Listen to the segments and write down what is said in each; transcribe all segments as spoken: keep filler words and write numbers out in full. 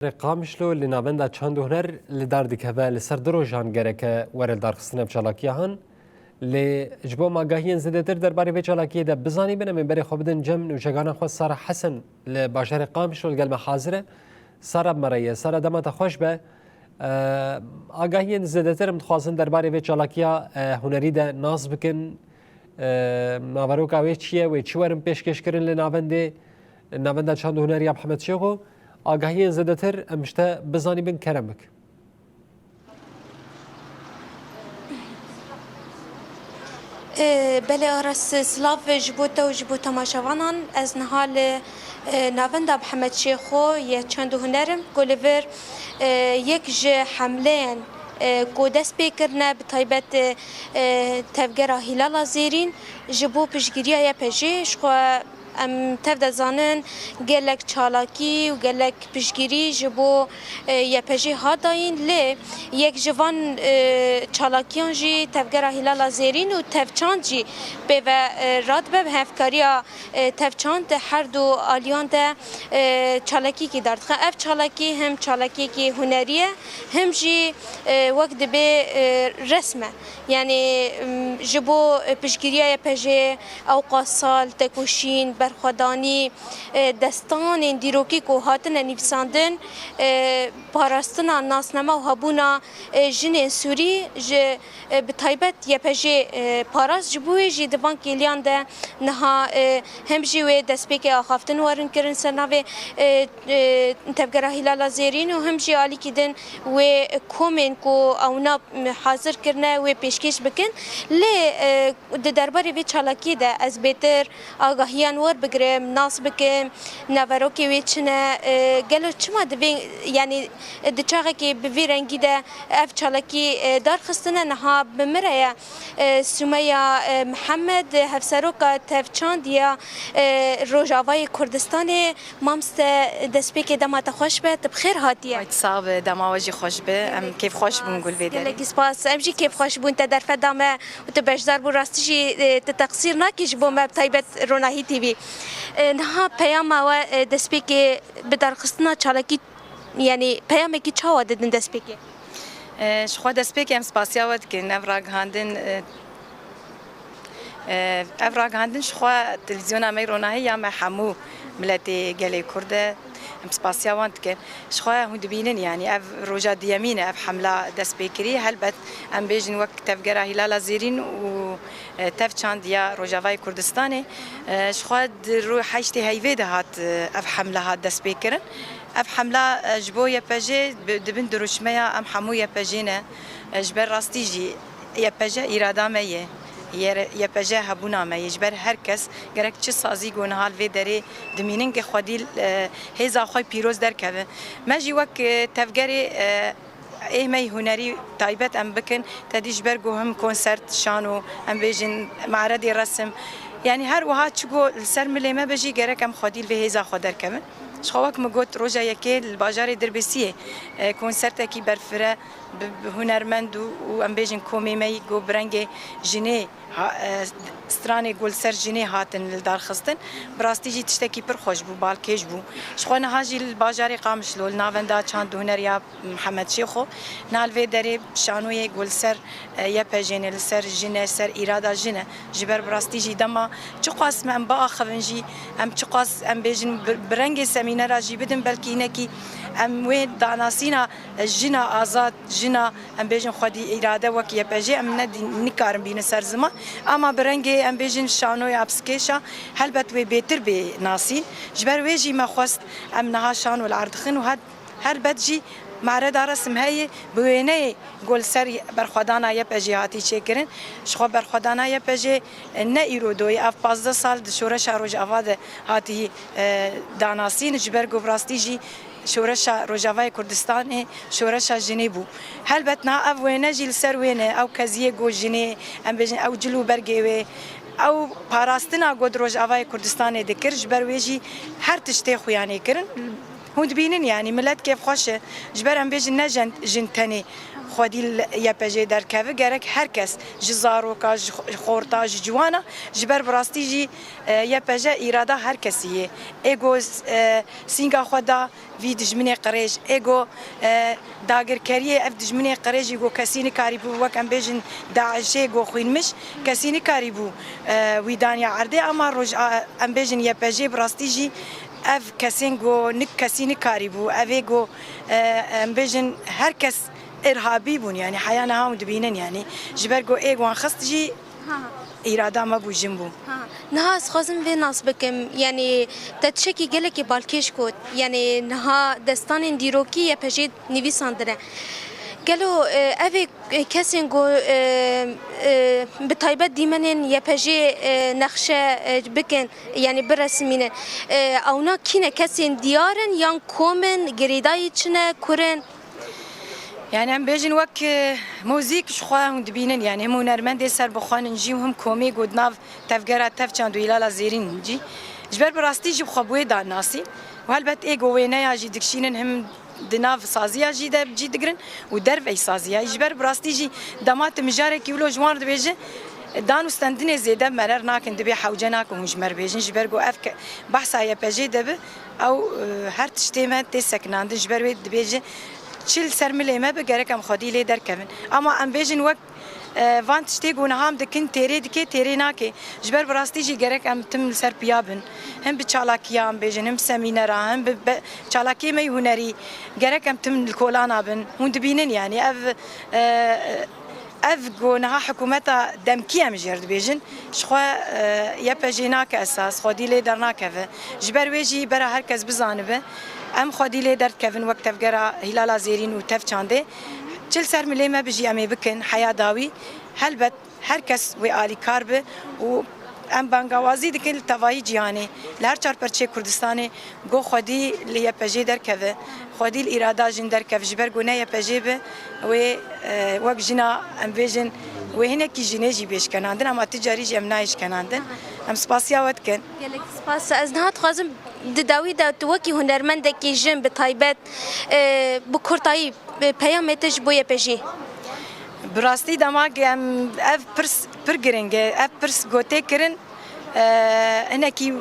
Qamişlo li navenda çand û huner li dar dikeve, li ser du rojan gereke were li darxistina ev çalakiya han. Lê ji bo em agahiyên zêdetir derbarê vê çalakiyê de bizanîbin, em ê berê xwe bidin cem nûçegana xwe Sara Hesen li bajarê Qamişlo li gel me hazir e. Sara, bi me re ye. Sara, dema te xweş be. Eee, agahiyên zêdetir em dixwazin derbarê vê çalakiya, eee, hunerî de nas bikin. Eee, naveroka wê çi ye? Wê çi werin pêşkêş kirin li navendê, navenda çand û hunerî ya Mihemed Şêxo? Agahiyên zêdetir em ji te bizanîbin, kerem bik. Ee, belê Aras, silav ji bo te û ji bo temaşevanan. Ez niha li, e, navenda Mihemed Şêxo ye çand û huner im, ku li vir, e, yek ji hemleyên, e, ku dest pê kirine, bi taybet, e, e, tevgera Hîlala Zêrîn ji bo piştgiriya Y P J, ji xwe em tev de zanin, gelek çalakî û gelek piştgirî ji bo, e, Y P J hat dayîn, lê yek ji van, e, çalakiyan jî tevgera Hîlala Zêrîn û Tevçand jî pê ve, e, radibe bi hevkariya, e, Tevçand di her du aliyan de, e, çalakiyekî derdixe. Ev çalakî him çalakiyekî hunerî ye, him jî, e, wek dibê, e, resm e. Yanî, m, ji bo, e, piştgiriya Y P J, ewqas sal tekoşîn, berxwedanî, e, destanên dîrokî ku hatine nivîsandin, e, parastina nasnama û hebûna, e, jinên Sûrî ji, e, bi taybet Y P J, e, parast. Ji bo wê jî di van kêliyan de niha, e, him jî wê destpêkê axaftin werin kirin ser navê, e, e, Tevgera Hîlala Zêrîn û him jî alîkî din wê komên ku ewna hazir kirine wê pêşkêş bikin. Lê, e, di derbarê vê çalakiyê de ez bêtir agahiyan werbigirim, nas bikim, naverokê wê çi ne, e, gelo çima di vê, yanî di çaxekê bi vî rengî de ev çalakî, e, darxistine, niha bi min re ye. E, Sumeya, e, Mihemed, hevseroka Tevçand ya, e, Rojavayê Kurdistanê. Mamste, destpêkê dema te xweş be, tu bi xêr hatiye. Ay, sax be, dema we jî xweş be. Em kêfxweş bûn gul vê derê. Gelekî spas. Em jî kêfxweş bûn te derfet da me û tu beşdar bû. Rastî jî, e, tu teqsîr nakî ji bo me, bi taybet Ronahî T V. E, niha peyama we, e, destpêkê bi darxistina çalakî, yanî peyamekî çawa didin destpêkê? E, ji xwe destpêkê em spasiya we dikin. Ev ragihandin, e, e, ev ragihandin ji xwe televîzyona me Ronahî ya me hemû miletê gelê Kurd e. Em spasiya wan dikin. Ji xwe hûn dibînin, yanî ev roja duyemîn e ev hemla dest pê kirî. Helbet em bêjin wek Tevgera Hîlala Zêrîn û, e, Tevçand ya Rojavayê Kurdistanê. E, ji xwe di ro-, heştê heyvê de hat, e, ev hemla hat dest pê kirin. Ev hemla, e, ji bo Y P J bi-, dibin dirûşmeya em hemû Y P J ne. E, ji ber rastî jî Y P J îrada me ye. Ye-, Y P J hebûna me ye. Ji ber her kes gerek çi sazî ku niha li vê derê dimînin, ke xwedî, e, hêza xwe pîroz derkeve. Me jî wek, e, tevgerê, e, ê me yî hunerî taybet em bikin, tedî ji ber ku him konsert, şano, em bêjin, me'redê resim, yanî her wiha çi ku li ser milê me be jî gerek em xwedî li vê hêza xwe derkevin. Ji xwe wek min got, roja yekê li bajarê Dirbêsiyê, e, konsertekî berfire bi, bi hunermend û, û em bêjin komê me yî ku bi rengê jinê ha-, e, stranê ku li ser jinê hatin li darxistin, bi rastî jî tiştekî pir xweş bû, balkêş bû. Ji xwe niha jî li bajarê Qamişlo, li navenda çand û huner ya Mihemed Şêxo, niha li vê derê şanoyê ku li ser, e, Y P J'nê, li ser jin e, ser îrada jin e. Ji ber bi rastî jî dema çiqas me em biaxivin jî, em çiqas em bêjin bi, bi rengê semînera jî bidin, belkî hinekî em wê danasîna, e, jina azad, jina, em bêjin xwedî îrade wek Y P J em nedî-, nikarin bînin ser ziman. Ama bi rengê, em bêjin, şanoya piskêşa helbet wê bêtir bê nasîn. Ji ber wê jî me xwest em niha şano li erd dixin û her, helbet jî me'reda resim heye bi wêneyê ku li ser berxwedana Y P J hatî çêkirin. Ji xwe berxwedana Y P J ne îro doyê, ev pazdeh sal di şoreşa Rojava de hatî, e, danasîn. Ji ber ku bi rastî jî şoreşa Rojavayê Kurdistanê şoreşa jinê bû. Helbet niha ev wêne jî li ser wêne, ew keziyê ku jinê, em bêjin, ew cil û bergê wê, ew parastina ku di Rojavayê Kurdistanê dikir, ji ber wê jî her tiştê xuyanê kirin. Hûn dibînin, yanî milet kêfxweş e. Ji ber em bêjin ne jin, jin tenê. Xwedî li Y P J derkeve, gerek her kes, ji zaroka, ji xo-, xorta, ji ciwana, ji ber bi rastî jî, e, Y P J îrada her kesî ye. Ê ku, e, sînga xwe da vî dijminê qirêj, ê ku, e, dagirkeriyê ev dijminê qirêjî ku kesî nikarîbû, wek em bêjin DAIŞê ku xwînmiş, kesî nikarîbû, e, wî daniya erdê, ama roj-, a, em bêjin Y P J bi rastî jî ev kesên ku nik-, kesî nikarîbû, ev ê ku, e, em bêjin her kes irhabî bûn, yanî heya niha hûn dibînin, yanî ji ber ku ê wan xist jî îrada me bû, jin bû. Ha. Niha ez xwazim vê nas bikim, yanî te tiştekî gelekî balkêş got, yanî niha destanên dîrokî Y P J nivîsandine. Gelo, e, ev ê kesên ku, e, e, bi taybet dîmenên Y P J, e, nexşe, e, bikin, yanî biresimînin. E, ewna kî ne, kesên diyar in yan kom in, girêdayî çi ne, kur in? Yanî em bêjin wek, e, muzîk ji xwe hûn dibînin, yanî him hunermendê serbixwe in jî û him komî ku di nav tevgera Tevçand û Hîlala Zêrîn in jî. Ji ber bi rastî jî bi xwe bi wê da nasîn. Û helbet ê ku wêneya jî dikişînin him di nav saziya jî de cî digirin û derveyî saziya. Ji ber bi rastî jî dema tu mijarekî wilo ji wan re dibêje, dan û stendinê zêde merer nakin, dibê hewce nakin hûn ji me re bêjin. Ji ber ku ev ke-, behsa Y P J de bi, ew, e, her tiştê me tê sekinandin. Ji ber wê dibêje, çi li ser milê me bi, gerek em xwedî lê derkevin. Ama em bêjin wek, e, van tiştê ku niha em dikin, têrê dike, têrê nake. Ji ber bi rastî jî gerek em tim li ser piya bin. Him bi çalakiya em bêjin, him bi semînera, him bi be-, çalakiyê me yê hunerî. Gerek em tim li kolana bin. Hûn dibînin, yanî ev, e, ev ku niha hikûmeta demkî em jê re dibêjin, ji xwe, e, Y P J nake esas, xwedî lê dernakeve. Ji ber wê jî bera her kes bizanibe, em xwedî lê derdikevin wek tevgera Hîlala Zêrîn û Tevçandê. Çi li ser milê me bi jî em ê bikin, heya dawî. Helbet her kes wê alîkar be û em bangawazî dikin li tevayî cîhanê, li her çar perçeyê Kurdistanê, ku xwedî li Y P J derkeve, xwedî li îrada jin derkeve, ji ber ku ne Y P J be, wê, e, wek jina, em bêjin, wê hinekî jinê jî bê şkenandin, ama ti carî jî em nayê şkenandin. Em spasiya we dikin. Gelek spas. Ez niha dixwazim di dawî de tu wekî hunermendekî jin bi taybet, e, bi kurtayî, e, peyamê te ji bo Y P J? Bi rastî dema ku em ev pirs pir giring e, ev pirs gotê kirin, e, hinekî, m,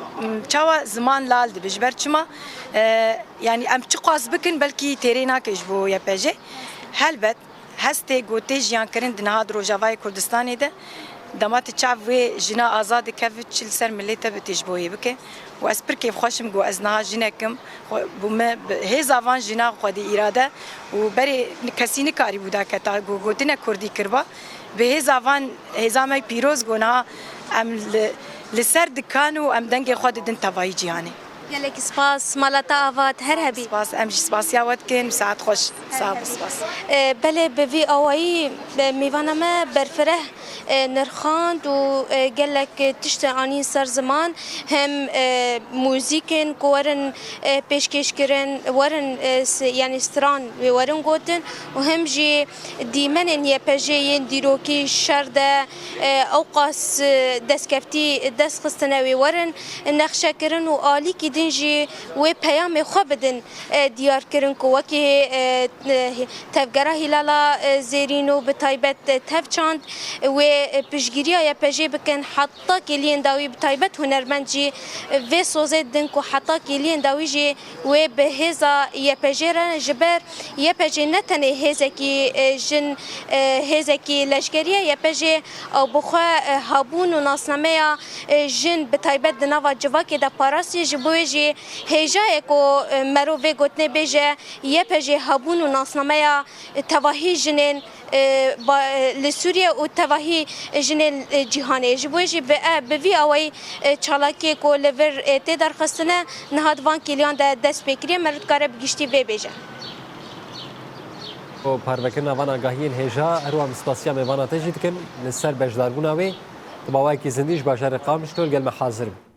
çawa ziman lal dibe. Ji ber çima, e, yanî em çiqas bikin, belkî têrê nake ji bo Y P J. Helbet, hestê gotê jiyan kirin di niha di Rojavayê Kurdistanê de, dema tu çav wê jina azad dikeve, çi li ser milê te bi tê ji bo yê bike. Û ez pir kêfxweş im ku ez niha jinek im. Xwe, bi me, bi hêza van jina xwedî îrade û berê kesî nikarîbû daketa ku gotine kurdî kirba. Bi hêza van, hêza me pîroz ku niha em li, li ser dikan û em dengê xwe didin tevayî cîhanê. Gelekî spas, mala te ava, her hebî. Spas, em jî spasiya we dikin, saet xweş. Sağ ol, spas. E, belê, bi vî awayî, e, mêvana me berfireh, e, nirxand û, e, gelek, e, tişt anîn ser ziman, hem, e, muzîkên ku werin, e, pêşkêş kirin, werin, e, s-, yanî stran wê werin gotin û hem jî dîmenên Y P J yên dîrokî şer de, e, ewqas, e, destkeftî dest xistine wê werin nexşe kirin û alîkî din jî wê peyamê xwe bidin, e, diyar kirin ku wekî, e, e, tevgera Hîlala, e, Zêrîn û bi taybet, e, Tevçand wê, e, piştgiriya Y P J bikin, heta kêliyên dawî bi taybet hunermend jî, e, vê sozê didin ku heta kêliyên dawî jî wê bi hêza Y P J re, ji ber Y P J ne tenê hêzekî, e, jin, e, hêzekî leşkerî ye, Y P J ew bi xwe, e, hebûn û nasnameya, e, jin bi taybet di nava civakê de parastiye, ji bo wê jî hêja ye ku, e, merov vê gotinê bêje, Y P J hebûn û nasnameya, e, tevahî jinên, e, ba-, e, li Sûriye û tevahî jinên, e, cîhanê. Ji bo wê jî bi, e, bi vî awayî, e, çalakiyê ku li vir, e, tê derxistine, niha di van kêliyan de dest pê kiriye, meriv dikare bi giştî vê bêje. Û parvekirina van agahiyên hêja, her wiha em spasiya mêvana te jî dikin li ser beşdarbûna wê. Tu bi awayekî zindî ji bajarê Qamişlo li gel me hazir bî.